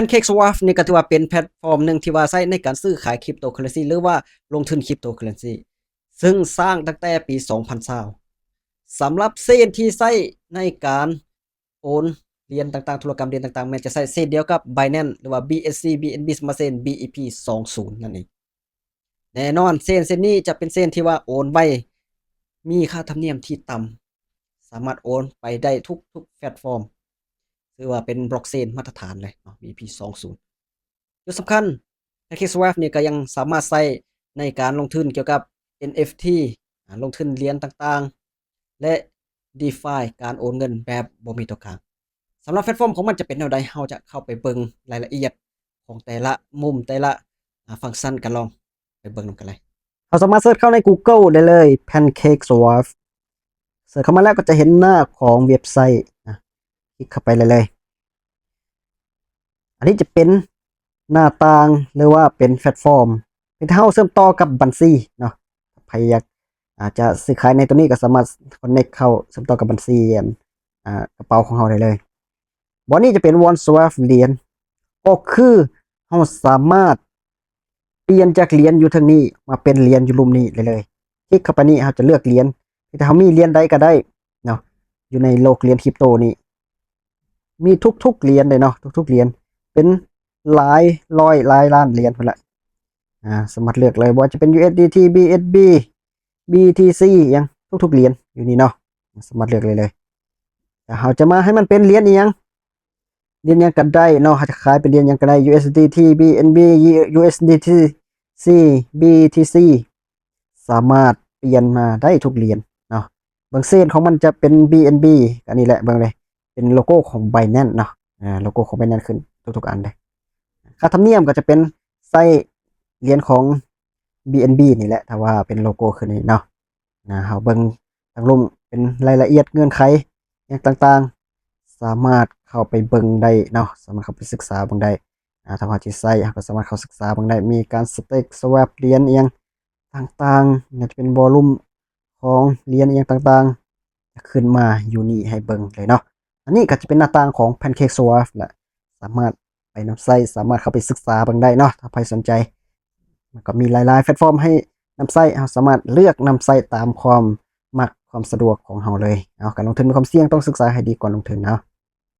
Pancake Swap ນີ້ກໍຖືວ່າເປັນແພລດຟອມໜຶ່ງທີ່ວ່າໃຊ້ໃນການຊື້ຂາຍ Cryptocurrency ຫຼືວ່າລົງທຶນ Cryptocurrency ຊຶ່ງສ້າງຕັ້ງແຕ່ປີສອງພັນຊາວ. ສຳລັບເຊນທີ່ໃຊ້ໃນການໂອນຫຼຽນຕ່າງໆ ທຸລະກຳຫຼຽນຕ່າງໆ ແມ່ນຈະໃຊ້ເຊນດຽວກັບ Binance ຫຼືວ່າ BSC BNB Smart Chain ສອງພັນຊາວ ນັ້ນເອງ. ແນ່ນອນ ເຊນ ເຊນນີ້ຈະເປັນເຊນທີ່ວ່າໂອນໄວ, ມີຄ່າທຳນຽມທີ່ຕ່ຳ, ສາມາດໂອນໄປໄດ້ທຸກໆແພລດຟອມ, ຖືວ່າເປັນບລັອກເຊນມາດຕະຖານເລີຍເນາະ BEP ສອງສູນ. ຈຸດສຳຄັນ Pancake Swap ນີ້ກໍຍັງສາມາດໃຊ້ໃນການລົງທຶນກ່ຽວກັບ NFT ອາ ລົງທຶນຫຼຽນຕ່າງໆ ແລະ DeFi ການໂອນເງິນແບບບໍ່ມີຕົວກາງ. ສຳລັບແພລດຟອມຂອງມັນຈະເປັນແນວໃດ, ເຮົາຈະເຂົ້າໄປເບິ່ງລາຍລະອຽດຂອງແຕ່ລະມຸມ ແຕ່ລະ ອາ ຟັງຊັນກັນ, ລອງໄປເບິ່ງນຳກັນເລີຍ. ເຮົາສາມາດເສີດເຂົ້າໃນ Google ໄດ້ເລີຍ Pancake Swap. ເສີດເຂົ້າມາແລ້ວກໍຈະເຫັນໜ້າຂອງເວັບໄຊນະ, ຄລິກເຂົ້າໄປໄດ້ເລີຍ. ອັນນີ້ຈະເປັນໜ້າຕ່າງ ຫຼືວ່າເປັນແພລດຟອມທີ່ເຮົາເຊື່ອມຕໍ່ກັບບັນຊີເນາະ. ໃຜຢາກ ອາດຈະຊື້ຂາຍໃນຕົວນີ້ກໍສາມາດ connect ເຂົ້າເຊື່ອມຕໍ່ກັບບັນຊີ ອັນ ອາ ກະເປົາຂອງເຮົາໄດ້ເລີຍ. ບ່ອນນີ້ຈະເປັນ One Swap ຫຼຽນ, ກໍຄືເຮົາສາມາດປ່ຽນຈາກຫຼຽນຢູ່ເທິງນີ້ມາເປັນຫຼຽນຢູ່ລຸ່ມນີ້ໄດ້ເລີຍ. ຄລິກເຂົ້າໄປນີ້ ເຮົາຈະເລືອກຫຼຽນ ທີ່ເຮົາມີຫຼຽນໃດກໍໄດ້ເນາະ. ຢູ່ໃນໂລກຫຼຽນ Crypto ນີ້ ມີທຸກໆຫຼຽນເດ້ເນາະ, ທຸກໆຫຼຽນ ເປັນຫຼາຍຮ້ອຍຫຼາຍລ້ານຫຼຽນພຸ້ນລະ. ອາ ສາມາດເລືອກໄດ້ ບໍ່ວ່າຈະເປັນ USDT, BNB, BTC ຫຍັງ ທຸກໆຫຼຽນຢູ່ນີ້ເນາະ, ສາມາດເລືອກໄດ້ເລີຍ. ແລ້ວເຮົາຈະມາໃຫ້ມັນເປັນຫຼຽນອີ່ຫຍັງ, ຫຼຽນຫຍັງກໍໄດ້ເນາະ, ເຮົາຈະຂາຍເປັນຫຼຽນຫຍັງກໍໄດ້ USDT, BNB, USDC, BTC ສາມາດປ່ຽນມາໄດ້ທຸກຫຼຽນເນາະ. ເບິ່ງເຊນຂອງມັນຈະເປັນ BNB ອັນນີ້ແຫຼະ, ເບິ່ງເລີຍ ເປັນໂລໂກ້ຂອງ Binance ເນາະ, ອາ ໂລໂກ້ຂອງ Binance ຂຶ້ນທຸກໆອັນເດ້. ຄ່າທຳນຽມກໍຈະເປັນໃຊ້ຫຼຽນຂອງ BNB ນີ້ແຫຼະ, ຖ້າວ່າເປັນໂລໂກ້ຂຶ້ນນີ້ເນາະ. ນະ ເຮົາເບິ່ງທາງລຸ່ມເປັນລາຍລະອຽດເງື່ອນໄຂຫຍັງຕ່າງໆ ສາມາດເຂົ້າໄປເບິ່ງໄດ້ເນາະ, ສາມາດເຂົ້າໄປສຶກສາເບິ່ງໄດ້. ອາ ຖ້າເຮົາຊິໃຊ້ ເຮົາກໍສາມາດເຂົ້າສຶກສາເບິ່ງໄດ້, ມີການ stake swap ຫຼຽນອີ່ຫຍັງຕ່າງໆ, ອາດຈະເປັນວໍລຸ່ມຂອງຫຼຽນອີ່ຫຍັງຕ່າງໆ ຈະຂຶ້ນມາຢູ່ນີ້ໃຫ້ເບິ່ງເລີຍເນາະ. ອັນນີ້ກໍຈະເປັນໜ້າຕ່າງຂອງ Pancake Swap ແຫຼະ, ສາມາດໄປນຳໃຊ້, ສາມາດເຂົ້າໄປສຶກສາເບິ່ງໄດ້ເນາະ ຖ້າໃຜສົນໃຈ. ມັນກໍມີຫຼາຍໆແພລດຟອມໃຫ້ນຳໃຊ້, ເຮົາສາມາດເລືອກນຳໃຊ້ຕາມຄວາມມັກຄວາມສະດວກຂອງເຮົາເລີຍ. ເອົາ ການລົງທຶນມີຄວາມສ່ຽງ, ຕ້ອງສຶກສາໃຫ້ດີກ່ອນລົງທຶນເນາະ.